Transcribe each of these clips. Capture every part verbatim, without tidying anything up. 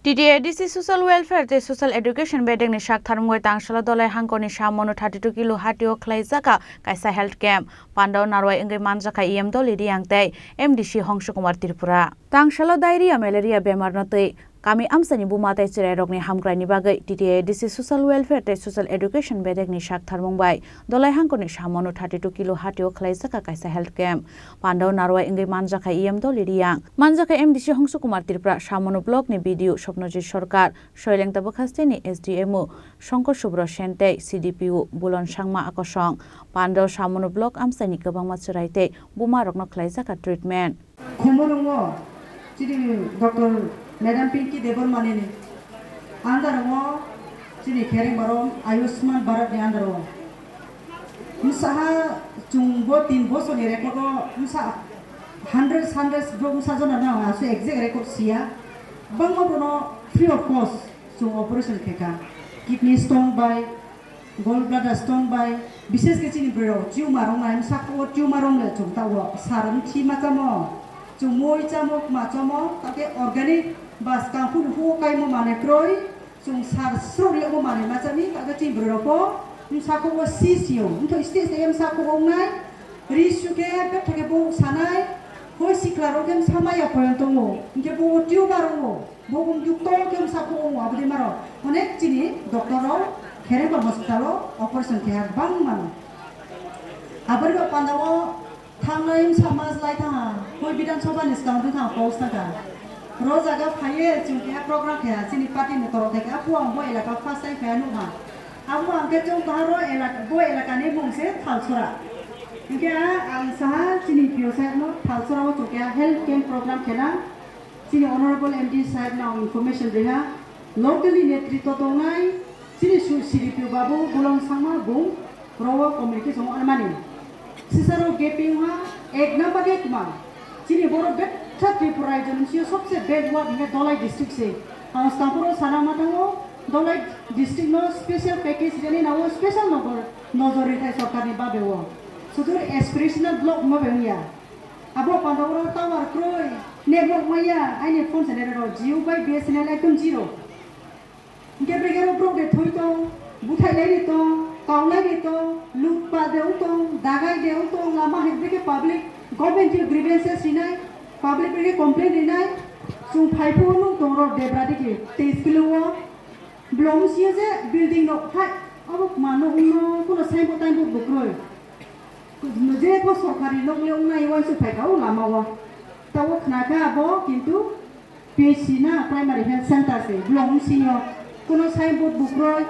T T A D C Social Welfare tei Social Education bedekni sak tharmungwi Tangsalo Dolai hangkoni samano thirty two kilo hatio khlaijak kaisa health camp. Pandao narwai wngwi manjakha E M Dolly Reang tei M D C Hongsu Kumar Tripura. Tangsalo diarrhea malaria bemarno twi kami amchaini buma tei chwrairokni hamkraini bagwi T T A D C Social Welfare tei Social Education bedekni sak tharmung bai Dolai hangkoni samano thirty two kilo hatio khlaijak kaisa health camp. Pandao narwai wngwi manjakha E M Dolly Reang. Manjakha M D C Hongsu Kumar Tripura, samano blockni B D O Swapnajit Sarkar, Soilengta bwkhasteni S D M O Shankar Subra Sen tei C D P O Bulon Sangma Akosong. Pandao samano block amchaini kwbangma chwrai tei bumarokno khlaijakha treatment. Khumulwngo chini Doctor Madam Pinky Debbarmani ni under o chini Khereng Barom Ayushman Bharat ni under o. Msaha chwng bo tin bosor ni record o msa hundreds, hundreds borok msa jona nang asu exact record siya. Bangma bono free of cost chwng operation khe kha. Kidney stone bai, gall bladder stone bai, bises khe chini bwrwi rok tumor wngnai, msa kho o tumor wngle chwng ta o sar wng thi ma chamo, chwng moi chamo, ma chamo, ta khe organic ba skang phuru huk kaimo manwi kroi, chwng sar srok ri omo manwi ma chami, ta khe chini bwrwi rok bo msa kho o si si o, wngthoi stage stage msa kho o wngnai, ri su khe betha khe bo sanai, hoi sikla rok khe msa maya poyan tongo, hinkhe bo o tumor wngo. Bo wng duk to khe msa kho o abo de maro. Onek chini doctor rok Kherengbar hospital o operation khe ha bang mano. Aboni bo panda o thangnai msa mas lai thang ha. Hoi Bidhan Sabha ni skang thang post thang kha. Ro jaga phaiye chwng khe ha program khe ha chini party ni torok thai khe apu ang bo elaka first time phai nukha. Abo ang khe chwng kahar ro elaka, bo elaka ni mung se Thalsora. Hinkhe ang saha chini P O saheb no Thalsora o chwng khe ha health camp program khe na. Chini Honorable M D saheb no ang information riha, locally netritwo tongnai, chini su-, C D P O babu Bulong Sangma bung rowo communication wngmani. Sisaro gaping ha ek number khe kwma. Chini boro betha Tripura rajyo ni sio sobse backward hwnkhe Dolai district se. Ang Stampuro sana ma thango, Dolai district no special package jani nawo special nogor nojor rithai sorkar ni babe o. Sudur aspirational block ma be wngya. Abo panda oro tower kroi, network maya, aini phone se network Jio bai B S N L ekdom zero. Hinkhe brekhe oro borok de thoi tong, buthai lai ri tong, kau lai ri tong, lutpa de ong tong, dagai de ong tong, lama hai brekhe public, government ni grievances rinai, public brekhe complain rinai, chwng phai phuru nung tong rok debra digi, teis kilo o, blong sio je building rok hai, abo mano ungno, kuno signboard tainboard bo kroi. Je bo sorkari nok le wngnai uansuk phaikha o lama o. Tabuk khna kha abo kintu P H C na primary health center se blong sio. Kuno signboard bo kroi.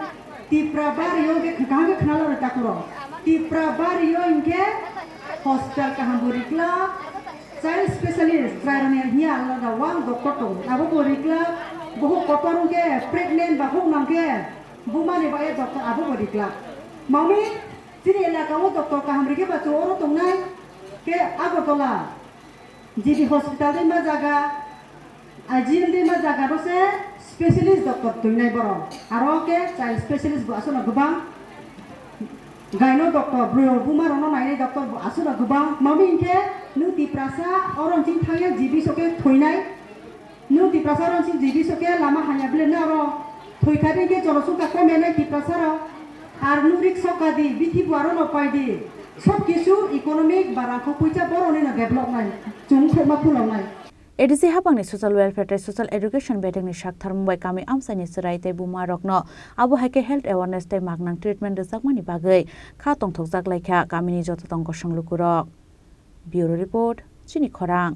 Tipra bari o hwnkhe kaham khe khna laro takhoro. Tipra bari o hwnkhe hospital kaham bo riklak. Child specialist chwrairokni hiya alada wang doctor tongo. Abo bo riklak. Bohuk kotor hwnkhe pregnant ba huk nangkhe bumani bagwi doctor abo bo riklak. Mami Chini elaka o doctor kaham rikhe ba chwng oro tongnai khe Agartala G B hospital de ma jaga, I G M de ma jaga ro se specialist doctor tongnai borok. Aro khe child specialist bo aswkno kwbang, gyno doctor, bwrwi rok buma rokno nainai doctor bo aswkno kwbang. Mami hinkhe nwng Tiprasa oro chini thangya G B so khe thoinai. Nwng Tiprasa rok si G B so khe lama hanya bile na oro thoi kha de khe jonosongkha kome nai Tiprasa rok. Ar nwng rik sokha di, bithi bo aro no pai di. Sob kisu economic ba rangkho poisa borok ni no develop nai. Chwng khokma khulok nai. A D C hapangni Social Welfare tei Social Education bedekni sak tharmung bai kami amchaini chwrai tei buma rokno abo hai khe health awareness tei maknang treatment rwjakmani bagwi kha tongthokjak lai kha kamini joto tong kosong lukurok. Bureau Report, Chini Khorang.